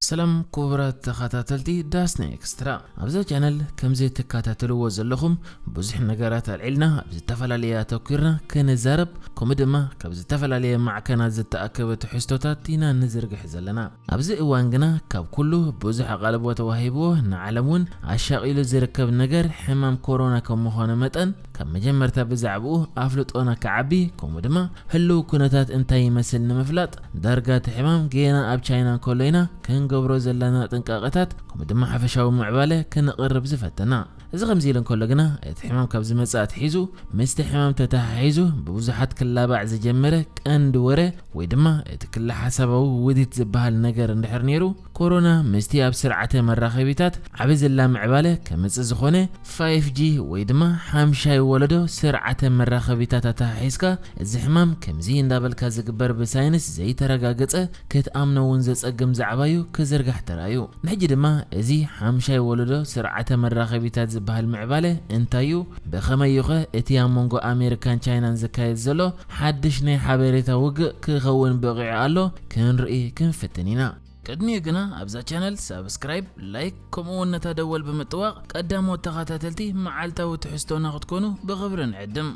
ሰላም ክቡራት ተኸታተልቲ ዳስና ኤክስትራ። ኣብዛ ቻነል ከምዚ ትከታተልዎ ዘለኹም ብዙሕ ነገራት ኣልዒልና ኣብ ዝተፈላለየ ኣተኲርና ክንዛረብ፣ ከምኡ ድማ ካብ ዝተፈላለየ ማዕከናት ዝተኣከበ ትሕዝቶታት ኢና ንዝርግሕ ዘለና። ኣብዚ እዋን ግና ካብ ኩሉ ብዙሕ ኣቓልቦ ተዋሂብዎ ንዓለም እውን ኣሻቒሉ ዝርከብ ነገር ሕማም ኮሮና ከም ምዃኑ መጠን ካብ መጀመርታ ብዛዕባኡ ኣፍልጦና ክዓቢ ከምኡ ድማ ህልው ኩነታት እንታይ ይመስል ንምፍላጥ ዳርጋ እቲ ሕማም ገና ኣብ ቻይና እንከሎ ኢና ክንገብሮ ዘለና ጥንቃቐታት ከምኡ ድማ ሓፈሻዊ ምዕባለ ክነቕርብ ዝፈተና። እዚ ከምዚ ኢሉ እንከሎ ግና እቲ ሕማም ካብ ዝመጽእ ኣትሒዙ ምስቲ ሕማም ተተሓሒዙ ብብዙሓት ክላባዕ ዝጀመረ ቀንዲ ወረ ወይ ድማ እቲ ክለ ሓሳባዊ ውዲት ዝበሃል ነገር እንድሕር ነይሩ፣ ኮሮና ምስቲ ኣብ ስርዓተ መራኸቢታት ዓቢ ዝላ ምዕባለ ከምጽእ ዝኾነ ፋይፍ ጂ ወይ ድማ ሓምሻይ ወለዶ ስርዓተ መራኸቢታት ኣተሓሒዝካ እዚ ሕማም ከምዚ እንዳበልካ ዝግበር ብሳይንስ ዘይተረጋገጸ ክትኣምኖ እውን ዘጸግም ዛዕባ እዩ ክዝርጋሕ ተራእዩ። ንሕጂ ድማ እዚ ሓምሻይ ወለዶ ስርዓተ መራኸቢታት ዝበሃል ምዕባለ እንታይ እዩ? ብኸመይ እዩኸ እቲ ኣብ መንጎ ኣሜሪካን ቻይናን ዝካየድ ዘሎ ሓድሽ ናይ ሓበሬታ ውግእ ክኸውን በቒዑ ኣሎ? ክንርኢ ክንፍትን ኢና። ቅድሚኡ ግና ኣብዛ ቻነል ሳብስክራይብ፣ ላይክ ከምኡ እውን ነታ ደወል ብምጥዋቕ ቀዳሞት ተኸታተልቲ መዓልታዊ ትሕዝቶና ክትኮኑ ብኽብሪ ንዕድም።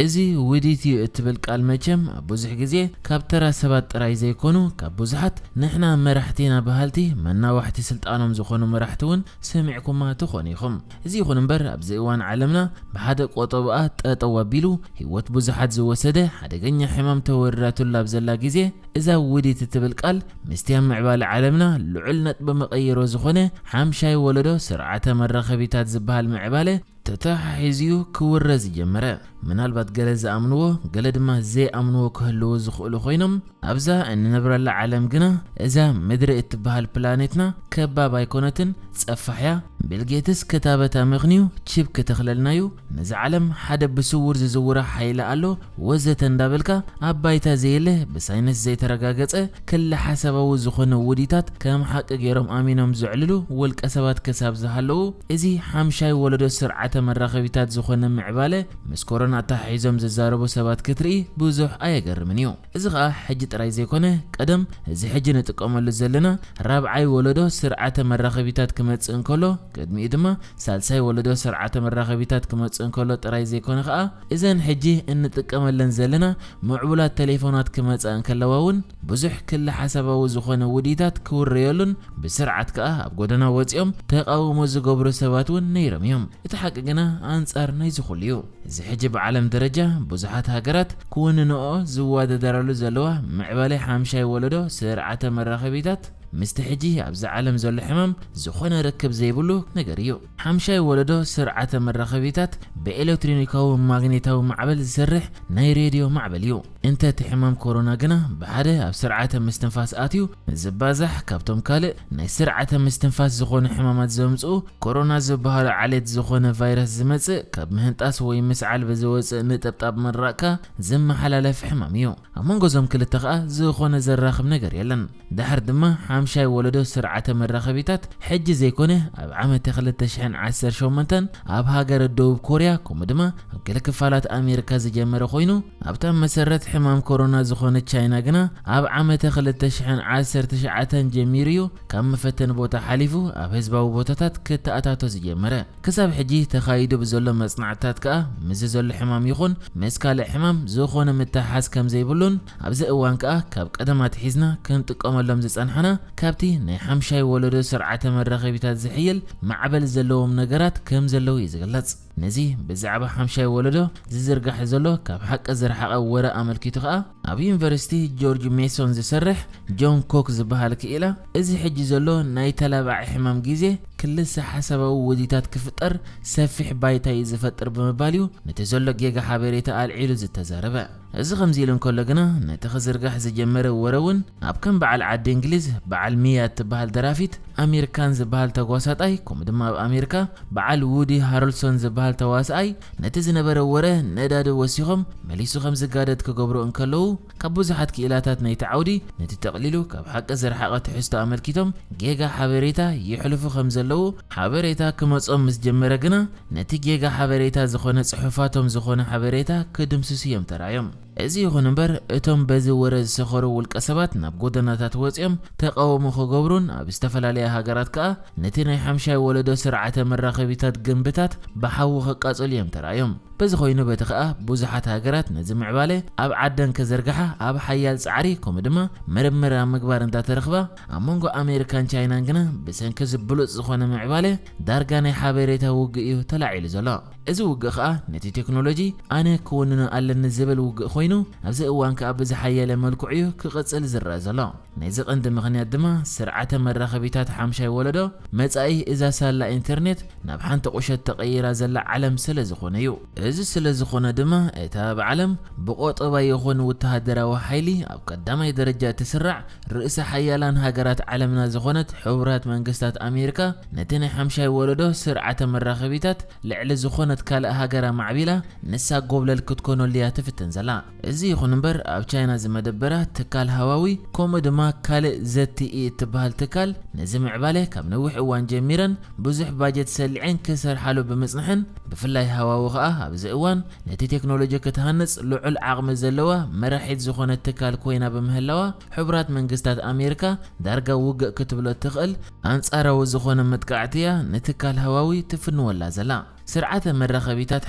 እዚ ውዲት እዩ እትብል ቃል መቸም ኣብ ብዙሕ ግዜ ካብ ተራ ሰባት ጥራይ ዘይኮኑ ካብ ብዙሓት ንሕና መራሕቲ ኢና በሃልቲ መናዋሕቲ ስልጣኖም ዝኾኑ መራሕቲ እውን ሰሚዕኩማ ትኾኑ ኢኹም። እዚ ይኹን እምበር ኣብዚ እዋን ዓለምና ብሓደ ቆጠብኣ ጠጠው ኣቢሉ ህይወት ብዙሓት ዝወሰደ ሓደገኛ ሕማም ተወሪዳትሉ ኣብ ዘላ ግዜ እዛ ውዲት እትብል ቃል ምስቲ ኣብ ምዕባለ ዓለምና ልዑል ነጥቢ መቐይሮ ዝኾነ ሓምሻይ ወለዶ ስርዓተ መራኸቢታት ዝበሃል ምዕባለ ተተሓሒዙ እዩ ክውረ ዝጀመረ። ምናልባት ገለ ዝኣምንዎ ገለ ድማ ዘይኣምንዎ ክህልዉ ዝኽእሉ ኮይኖም ኣብዛ እንነብረላ ዓለም ግና እዛ ምድሪ እትበሃል ፕላኔትና ከባብ ኣይኮነትን፣ ጸፋሕ እያ። ቢል ጌትስ ክታበት ኣመኽንዩ ቺፕ ክተኽለልና እዩ። ነዛ ዓለም ሓደ ብስውር ዝዝውራ ሓይሊ ኣሎ ወዘተ እንዳበልካ ኣብ ባይታ ዘየለ ብሳይንስ ዘይተረጋገጸ ክለ ሓሳባዊ ዝኾነ ውዲታት ከም ሓቂ ገይሮም ኣሚኖም ዘዕልሉ ውልቀ ሰባት ክሳብ ዝሃለዉ እዚ ሓምሻይ ወለዶ ስርዓተ መራኸቢታት ዝኾነ ምዕባለ ምስ ኮሮና ኣተሓሒዞም ዝዛረቡ ሰባት ክትርኢ ብዙሕ ኣየገርምን እዩ። እዚ ኸኣ ሕጂ ጥራይ ዘይኮነ ቀደም እዚ ሕጂ ንጥቀመሉ ዘለና ራብዓይ ወለዶ ስርዓተ መራኸቢታት ክመጽእ እንከሎ ቅድሚኡ ድማ ሳልሳይ ወለዶ ስርዓተ መራኸቢታት ክመጽእ እንከሎ ጥራይ ዘይኮነ ኸኣ እዘን ሕጂ እንጥቀመለን ዘለና ምዕቡላት ቴሌፎናት ክመጻ እንከለዋ እውን ብዙሕ ክለ ሓሳባዊ ዝኾነ ውዲታት ክውረየሉን ብስርዓት ከኣ ኣብ ጎደና ወጺኦም ተቓውሞ ዝገብሩ ሰባት እውን ነይሮም እዮም። እቲ ሓቂ ግና ኣንጻር ናይዚ ኩሉ እዩ። እዚ ሕጂ ብዓለም ደረጃ ብዙሓት ሃገራት ክውንንኦ ዝወዳደራሉ ዘለዋ ምዕባለ ሓምሻይ ወለዶ ስርዓተ መራኸቢታት ምስቲ ሕጂ ኣብዚ ዓለም ዘሎ ሕማም ዝኾነ ርክብ ዘይብሉ ነገር እዩ። ሓምሻይ ወለዶ ስርዓተ መራኸቢታት ብኤሌክትሮኒካዊ ማግኔታዊ ማዕበል ዝሰርሕ ናይ ሬድዮ ማዕበል እዩ። እንተ እቲ ሕማም ኮሮና ግና ብሓደ ኣብ ስርዓተ ምስትንፋስ ኣትዩ ዝባዛሕ ካብቶም ካልእ ናይ ስርዓተ ምስትንፋስ ዝኾኑ ሕማማት ዘምጽኡ ኮሮና ዝበሃሉ ዓሌት ዝኾነ ቫይረስ ዝመጽእ ካብ ምህንጣስ ወይ ምስዓል ብዝወጽእ ንጠብጣብ ምራቕካ ዝመሓላለፍ ሕማም እዩ። ኣብ መንጎ እዞም ክልተ ኸኣ ዝኾነ ዘራኽብ ነገር የለን። ድሓር ድማ ሓምሻይ ወለዶ ስርዓተ መራኸቢታት ሕጂ ዘይኮነ ኣብ ዓመተ ክልተ ሽሕን ዓሰርተ ሸሞንተን ኣብ ሃገረ ደቡብ ኮርያ ከምኡ ድማ ኣብ ገለ ክፋላት ኣሜሪካ ዝጀመረ ኮይኑ ኣብታ መሰረት ሕማም ኮሮና ዝኾነት ቻይና ግና ኣብ ዓመተ ክልተ ሽሕን ዓሰርተ ትሽዓተን ጀሚሩ እዩ ካብ መፈተኒ ቦታ ሓሊፉ ኣብ ህዝባዊ ቦታታት ክተኣታቶ ዝጀመረ። ክሳብ ሕጂ ተኻይዱ ብዘሎ መጽናዕትታት ከኣ ምስዚ ዘሎ ሕማም ይኹን ምስ ካልእ ሕማም ዝኾነ ምትሕሓዝ ከም ዘይብሉን ኣብዚ እዋን ከኣ ካብ ቀደም ኣትሒዝና ክንጥቀመሎም ዝጸንሓና ካብቲ ናይ ሓምሻይ ወለዶ ስርዓተ መራኸቢታት ዝሕይል ማዕበል ዘለዎም ነገራት ከም ዘለዉ እዩ ዝግለጽ። ነዚ ብዛዕባ ሓምሻይ ወለዶ ዝዝርጋሕ ዘሎ ካብ ሓቂ ዝረሓቐ ወረ ኣመልኪቱ ከኣ ኣብ ዩኒቨርሲቲ ጆርጅ ሜሶን ዝሰርሕ ጆን ኮክ ዝበሃል ክኢላ እዚ ሕጂ ዘሎ ናይ ተላባዒ ሕማም ግዜ ክልሰ ሓሳባዊ ውዲታት ክፍጠር ሰፊሕ ባይታ እዩ ዝፈጥር ብምባል እዩ ነቲ ዘሎ ጌጋ ሓበሬታ ኣልዒሉ ዝተዛረበ። እዚ ከምዚ ኢሉ እንከሎ ግና ነቲ ክዝርጋሕ ዝጀመረ ወረ እውን ኣብ ከም በዓል ዓዲ እንግሊዝ በዓል ሚያ እትበሃል ደራፊት ኣሜሪካን ዝበሃል ተጓሳጣይ ከምኡ ድማ ኣብ ኣሜሪካ በዓል ውዲ ሃሮልሶን ዝበሃል ተዋስኣይ ነቲ ዝነበረ ወረ ነዳዲ ወሲኾም መሊሱ ከም ዝጋደድ ክገብሩ እንከለዉ ካብ ብዙሓት ክኢላታት ናይቲ ዓውዲ ነቲ ጠቕሊሉ ካብ ሓቂ ዝረሓቐ ትሕዝቶ ኣመልኪቶም ጌጋ ሓበሬታ ይሕልፉ ከም ዘለዉ ሓበሬታ ክመጾም ምስ ጀመረ ግና ነቲ ጌጋ ሓበሬታ ዝኾነ ጽሑፋቶም ዝኾነ ሓበሬታ ክድምስሱ እዮም ተራእዮም። እዚ ይኹን እምበር፣ እቶም በዚ ወረ ዝሰኸሩ ውልቀ ሰባት ናብ ጎደናታት ወጺኦም ተቓውሞ ክገብሩን ኣብ ዝተፈላለያ ሃገራት ከኣ ነቲ ናይ ሓምሻይ ወለዶ ስርዓተ መራኸቢታት ግንብታት ብሓዊ ከቃጽሉ እዮም ተራእዮም። በዚ ኮይኑ በቲ ከኣ ብዙሓት ሃገራት ነዚ ምዕባለ ኣብ ዓደን ከዘርግሓ ኣብ ሓያል ጻዕሪ ከምኡ ድማ ምርምር ኣብ ምግባር እንዳተረኽባ፣ ኣብ መንጎ ኣሜሪካን ቻይናን ግና ብሰንኪ እዚ ብሉጽ ዝኾነ ምዕባለ ዳርጋ ናይ ሓበሬታ ውግእ እዩ ተላዒሉ ዘሎ። እዚ ውግእ ከኣ ነቲ ቴክኖሎጂ ኣነ ክውንኖ ኣለኒ ዝብል ውግእ ኮይኑ፣ ኣብዚ እዋን ከኣ ብዝሓየለ መልክዑ እዩ ክቕጽል ዝረኣ ዘሎ። ናይዚ ቀንዲ ምኽንያት ድማ ስርዓተ መራኸቢታት ሓምሻይ ወለዶ መጻኢ እዛ ሳላ ኢንተርኔት ናብ ሓንቲ ቁሸት ተቐይራ ዘላ ዓለም ስለ ዝኾነ እዩ። እዚ ስለ ዝኾነ ድማ እታ ኣብ ዓለም ብቆጠባ ይኹን ወተሃደራዊ ሓይሊ ኣብ ቀዳማይ ደረጃ እትስራዕ ርእሰ ሓያላን ሃገራት ዓለምና ዝኾነት ሕቡራት መንግስታት ኣሜሪካ ነቲ ናይ ሓምሻይ ወለዶ ስርዓተ መራኸቢታት ልዕሊ ዝኾነት ካልእ ሃገር ኣማዕቢላ ንሳ ጎብለል ክትኮነሉ እያ ትፍትን ዘላ። እዚ ይኹን እምበር ኣብ ቻይና ዝመደበራ ትካል ሃዋዊ ከምኡ ድማ ካልእ ዘቲኢ እትበሃል ትካል ነዚ ምዕባለ ካብ ነዊሕ እዋን ጀሚረን ብዙሕ ባጀት ሰሊዐን ክሰርሓሉ ብምጽንሐን ብፍላይ ሃዋዊ ከኣ ኣብዚ እዋን ነቲ ቴክኖሎጂ ክትሃንጽ ልዑል ዓቕሚ ዘለዋ መራሒት ዝኾነት ትካል ኮይና ብምህላዋ ሕቡራት መንግስታት ኣሜሪካ ዳርጋ ውግእ ክትብሎ እትኽእል ኣንጻራዊ ዝኾነ መጥቃዕቲ እያ ንትካል ሃዋዊ ትፍንወላ ዘላ። ስርዓተ መራኸቢታት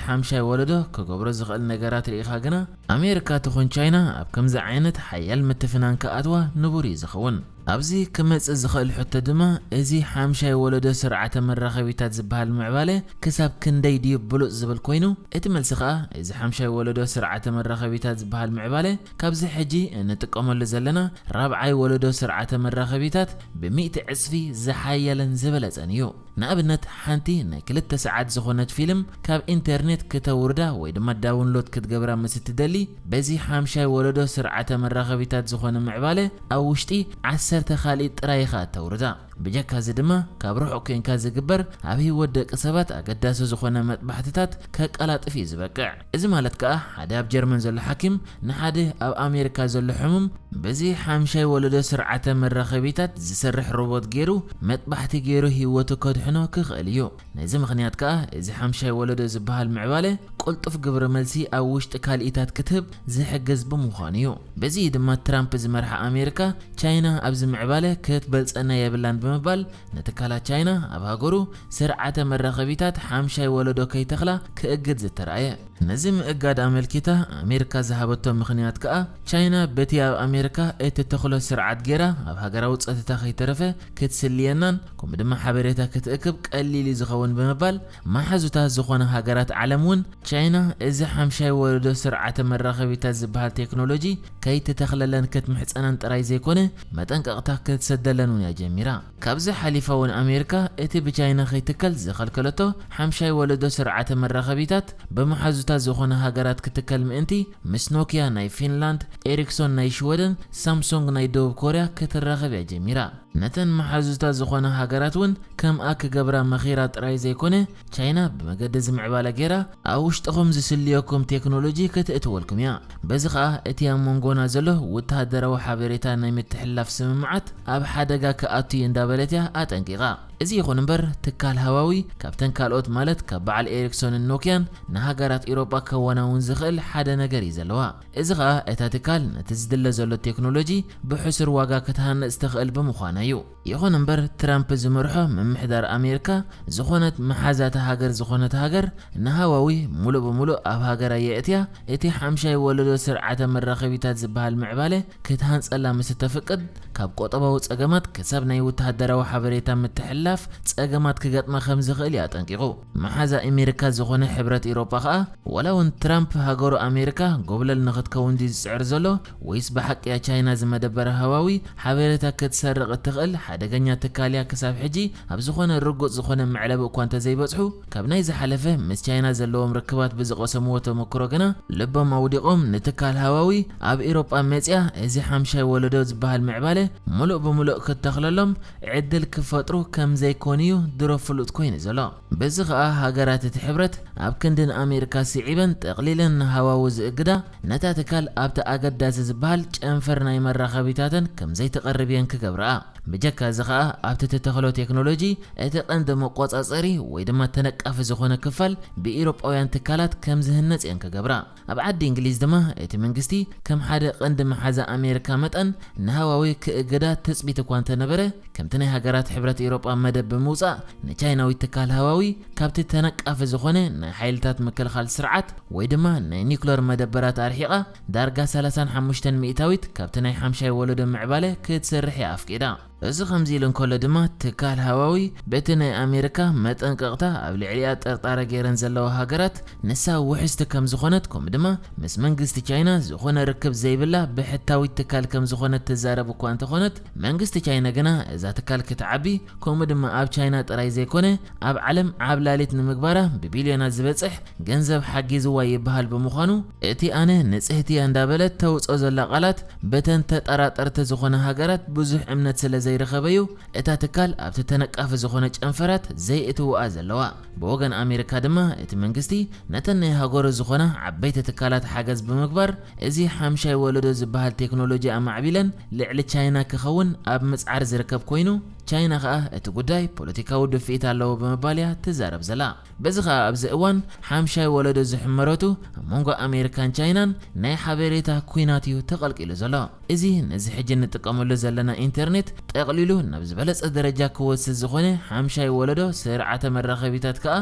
ሓምሻይ ወለዶ ክገብሮ ዝኽእል ነገራት ርኢኻ ግና ኣሜሪካ ትኹን ቻይና ኣብ ከምዚ ዓይነት ሓያል ምትፍናን ክኣትዋ ንቡር እዩ ዝኸውን። ኣብዚ ክመጽእ ዝኽእል ሕቶ ድማ እዚ ሓምሻይ ወለዶ ስርዓተ መራኸቢታት ዝበሃል ምዕባለ ክሳብ ክንደይ ድዩ ብሉጽ ዝብል ኮይኑ፣ እቲ መልሲ ከኣ እዚ ሓምሻይ ወለዶ ስርዓተ መራኸቢታት ዝበሃል ምዕባለ ካብዚ ሕጂ እንጥቀመሉ ዘለና ራብዓይ ወለዶ ስርዓተ መራኸቢታት ብሚእቲ ዕጽፊ ዝሓየለን ዝበለጸን እዩ። ንኣብነት ሓንቲ ናይ ክልተ ሰዓት ዝኾነት ፊልም ካብ ኢንተርኔት ክተውርዳ ወይ ድማ ዳውንሎድ ክትገብራ ምስ እትደሊ በዚ ሓምሻይ ወለዶ ስርዓተ መራኸቢታት ዝኾነ ምዕባለ ኣብ ውሽጢ ዓሰርተ ካልኢት ጥራይ ኢኻ እተውርዳ። ብጀካ እዚ ድማ ካብ ርሑቕ ኮንካ ዝግበር ኣብ ህይወት ደቂ ሰባት ኣገዳሲ ዝኾነ መጥባሕትታት ከቀላጥፍ እዩ ዝበቅዕ። እዚ ማለት ከኣ ሓደ ኣብ ጀርመን ዘሎ ሓኪም ንሓደ ኣብ ኣሜሪካ ዘሎ ሕሙም በዚ ሓምሻይ ወለዶ ስርዓተ መራኸቢታት ዝሰርሕ ሮቦት ገይሩ መጥባሕቲ ገይሩ ህይወቱ ከድሕኖ ክኽእል እዩ። ነዚ ምኽንያት ከኣ እዚ ሓምሻይ ወለዶ ዝበሃል ምዕባለ ቅልጡፍ ግብረ መልሲ ኣብ ውሽጢ ካልኢታት ክትህብ ዝሕግዝ ብምዃኑ እዩ። በዚ ድማ ትራምፕ ዝመርሓ ኣሜሪካ ቻይና ኣብዚ ምዕባለ ክትበልጸና የብላን ብምባል ንትካላት ቻይና ኣብ ሃገሩ ስርዓተ መራኸቢታት ሓምሻይ ወለዶ ከይተኽላ ክእግድ ዝተራእየ። ነዚ ምእጋድ ኣመልኪታ ኣሜሪካ ዝሃበቶ ምኽንያት ከኣ ቻይና በቲ ኣብ ኣሜሪካ እትተኽሎ ስርዓት ገይራ ኣብ ሃገራዊ ጸጥታ ከይተረፈ ክትስልየናን ከምኡ ድማ ሓበሬታ ክትእክብ ቀሊል እዩ ዝኸውን ብምባል መሓዙታ ዝኾነ ሃገራት ዓለም እውን ቻይና እዚ ሓምሻይ ወለዶ ስርዓተ መራኸቢታት ዝበሃል ቴክኖሎጂ ከይትተኽለለን ክትምሕጸነን ጥራይ ዘይኮነ መጠንቀቕታ ክትሰደለን እውን እያ ጀሚራ። ካብዚ ሓሊፋ እውን ኣሜሪካ እቲ ብቻይና ከይትከል ዝኸልከለቶ ሓምሻይ ወለዶ ስርዓተ መራኸቢታት ብመሓዙታ ዝኾነ ሃገራት ክትከል ምእንቲ ምስ ኖኪያ ናይ ፊንላንድ፣ ኤሪክሶን ናይ ሽወደን፣ ሳምሶንግ ናይ ደቡብ ኮርያ ክትራኸብ እያ ጀሚራ። ነተን መሓዙታ ዝኾነ ሃገራት እውን ከምኣ ክገብራ መኺራ ጥራይ ዘይኮነ ቻይና ብመገዲ እዚ ምዕባለ ገይራ ኣብ ውሽጥኹም ዝስልየኩም ቴክኖሎጂ ከተእትወልኩም እያ። በዚ ኸኣ እቲ ኣብ መንጎና ዘሎ ወተሃደራዊ ሓበሬታ ናይ ምትሕልላፍ ስምምዓት ኣብ ሓደጋ ክኣቱ እዩ እንዳበለት እያ ኣጠንቂቓ። እዚ ይኹን እምበር ትካል ሃዋዊ ካብተን ካልኦት ማለት ካብ በዓል ኤሪክሶንን ኖኪያን ንሃገራት ኤውሮጳ ከወናውን ዝኽእል ሓደ ነገር እዩ ዘለዋ። እዚ ኸኣ እታ ትካል ነቲ ዝድለ ዘሎ ቴክኖሎጂ ብሕሱር ዋጋ ክትሃንጽ ትኽእል ብምዃና እዩ። ይኹን እምበር ትራምፕ ዝመርሖ ምምሕዳር ኣሜሪካ ዝኾነት መሓዛቲ ሃገር ዝኾነት ሃገር ንሃዋዊ ሙሉእ ብሙሉእ ኣብ ሃገራ የእትያ እቲ ሓምሻይ ወለዶ ስርዓተ መራኸቢታት ዝበሃል ምዕባለ ክትሃንጸላ ምስ እተፍቅድ ካብ ቆጠባዊ ጸገማት ክሳብ ናይ ወተሃደራዊ ሓበሬታ ምትሕልላፍ ጸገማት ክገጥማ ከም ዝኽእል እዩ ኣጠንቂቑ። መሓዛ ኣሜሪካ ዝኾነ ሕብረት ኤውሮጳ ኸኣ ዋላ እውን ትራምፕ ሃገሩ ኣሜሪካ ጎብለል ንኽትከውን ድዩ ዝጽዕር ዘሎ ወይስ ብሓቂ እያ ቻይና ዝመደበረ ሃዋዊ ሓበሬታ ክትሰርቕ እትኽእል ሓደገኛ ትካል እያ ክሳብ ሕጂ ኣብ ዝኾነ ርጉጽ ዝኾነ መዕለቢ እኳ እንተዘይበጽሑ ካብ ናይ ዝሓለፈ ምስ ቻይና ዘለዎም ርክባት ብዝቐሰምዎ ተመክሮ ግና ልቦም ኣውዲቖም ንትካል ሃዋዊ ኣብ ኤውሮጳ መጽያ እዚ ሓምሻይ ወለዶ ዝበሃል ምዕባለ ሙሉእ ብሙሉእ ክተኽለሎም ዕድል ክፈጥሩ ከም ዘይኮኑ እዩ ድሮ ፍሉጥ ኮይኑ ዘሎ። በዚ ኸኣ ሃገራት እቲ ሕብረት ኣብ ክንዲ ንኣሜሪካ ስዒበን ጠቕሊለን ንሃዋዊ ዝእግዳ ነታ ትካል ኣብቲ ኣገዳሲ ዝበሃል ጨንፈር ናይ መራኸቢታተን ከም ዘይትቐርብ እየን ክገብርኣ። ብጀካ እዚ ኸኣ ኣብቲ ትተኽሎ ቴክኖሎጂ እቲ ቀንዲ መቆጻጸሪ ወይ ድማ ተነቃፊ ዝኾነ ክፋል ብኢሮጳውያን ትካላት ከም ዝህነጽ እየን ክገብራ። ኣብ ዓዲ እንግሊዝ ድማ እቲ መንግስቲ ከም ሓደ ቀንዲ መሓዛ ኣሜሪካ መጠን ንሃዋዊ ክእግዳ ትጽቢት እኳ እንተነበረ፣ ከምቲ ናይ ሃገራት ሕብረት ኤውሮጳ መደብ ብምውጻእ ንቻይናዊ ትካል ሃዋዊ ካብቲ ተነቃፊ ዝኾነ ናይ ሓይልታት ምክልኻል ስርዓት ወይ ድማ ናይ ኒኩለር መደበራት ኣርሒቓ ዳርጋ ሰላሳን ሓሙሽተን ሚእታዊት ካብቲ ናይ ሓምሻይ ወለዶ ምዕባለ ክትሰርሕ እያ ኣፍቂዳ። እዚ ከምዚ ኢሉ እንከሎ ድማ ትካል ሃዋዊ በቲ ናይ ኣሜሪካ መጠንቀቕታ ኣብ ልዕሊኣ ጥርጣረ ገይረን ዘለዋ ሃገራት ንሳ ውሕስቲ ከም ዝኾነት ከምኡ ድማ ምስ መንግስቲ ቻይና ዝኾነ ርክብ ዘይብላ ብሕታዊት ትካል ከም ዝኾነት ትዛረብ እኳ እንተኾነት መንግስቲ ቻይና ግና እዛ ትካል ክትዓቢ ከምኡ ድማ ኣብ ቻይና ጥራይ ዘይኮነ ኣብ ዓለም ዓብላሊት ንምግባራ ብቢልዮናት ዝበጽሕ ገንዘብ ሓጊዝዋ ይበሃል ብምዃኑ እቲ ኣነ ንጽህቲ እያ እንዳበለት ተውፅኦ ዘላ ቃላት በተን ተጠራጠርቲ ዝኾነ ሃገራት ብዙሕ እምነት ስለ ዘይረኸበ እዩ እታ ትካል ኣብቲ ተነቃፊ ዝኾነ ጨንፈራት ዘይእትውኣ ዘለዋ። ብወገን ኣሜሪካ ድማ እቲ መንግስቲ ነተን ናይ ሃገሩ ዝኾና ዓበይቲ ትካላት ሓገዝ ብምግባር እዚ ሓምሻይ ወለዶ ዝበሃል ቴክኖሎጂ ኣማዕቢለን ልዕሊ ቻይና ክኸውን ኣብ ምጽዓር ዝርከብ ኮይኑ ቻይና ከኣ እቲ ጉዳይ ፖለቲካዊ ድፍኢት ኣለዎ ብምባል እያ ትዛረብ ዘላ። በዚ ኸኣ ኣብዚ እዋን ሓምሻይ ወለዶ ዝሕመረቱ ኣብ መንጎ ኣሜሪካን ቻይናን ናይ ሓበሬታ ኲናት እዩ ተቐልቂሉ ዘሎ። እዚ ነዚ ሕጂ እንጥቀመሉ ዘለና ኢንተርኔት ጠቕሊሉ ናብ ዝበለጸ ደረጃ ክወስድ ዝኾነ ሓምሻይ ወለዶ ስርዓተ መራኸቢታት ከኣ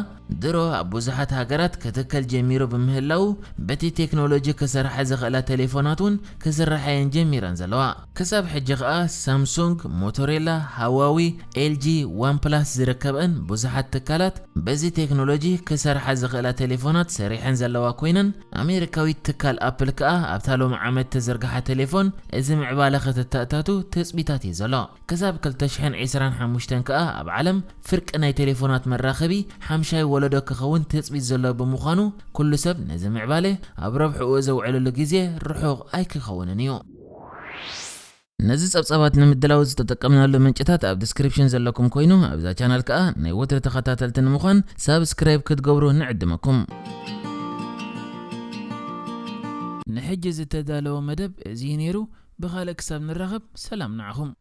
ድሮ ኣብ ብዙሓት ሃገራት ክትከል ጀሚሩ ብምህላው በቲ ቴክኖሎጂ ክሰርሓ ዝኽእላ ቴሌፎናት እውን ክስርሓ እየን ጀሚረን ዘለዋ። ክሳብ ሕጂ ከኣ ሳምሱንግ፣ ሞቶሬላ፣ ሃዋዊ፣ ኤልጂ፣ ዋንፕላስ ዝርከበን ብዙሓት ትካላት በዚ ቴክኖሎጂ ክሰርሓ ዝኽእላ ቴሌፎናት ሰሪሐን ዘለዋ ኮይነን ኣሜሪካዊት ትካል ኣፕል ከኣ ኣብታ ሎሚ ዓመት ተዘርግሓ ቴሌፎን እዚ ምዕባለ ከተተኣታቱ ትጽቢታት እዩ ዘሎ። ክሳብ ክልተ ሽሕን ዕስራን ሓሙሽተን ከኣ ኣብ ዓለም ፍርቂ ናይ ቴሌፎናት መራኸቢ ሓምሻይ ወለዶ ክኸውን ትጽቢት ዘሎ ብምዃኑ ኩሉ ሰብ ነዚ ምዕባለ ኣብ ረብሕኡ ዘውዕለሉ ግዜ ርሑቕ ኣይክኸውንን እዩ። ነዚ ጸብጻባት ንምድላው ዝተጠቀምናሉ ምንጭታት ኣብ ዲስክሪፕሽን ዘለኩም ኮይኑ ኣብዛ ቻናል ከኣ ናይ ወትሪ ተኸታተልቲ ንምዃን ሳብስክራይብ ክትገብሩ ንዕድመኩም። ንሕጂ ዝተዳለወ መደብ እዚ እዩ ነይሩ። ብኻልእ ክሳብ ንራኸብ ሰላም ንዓኹም።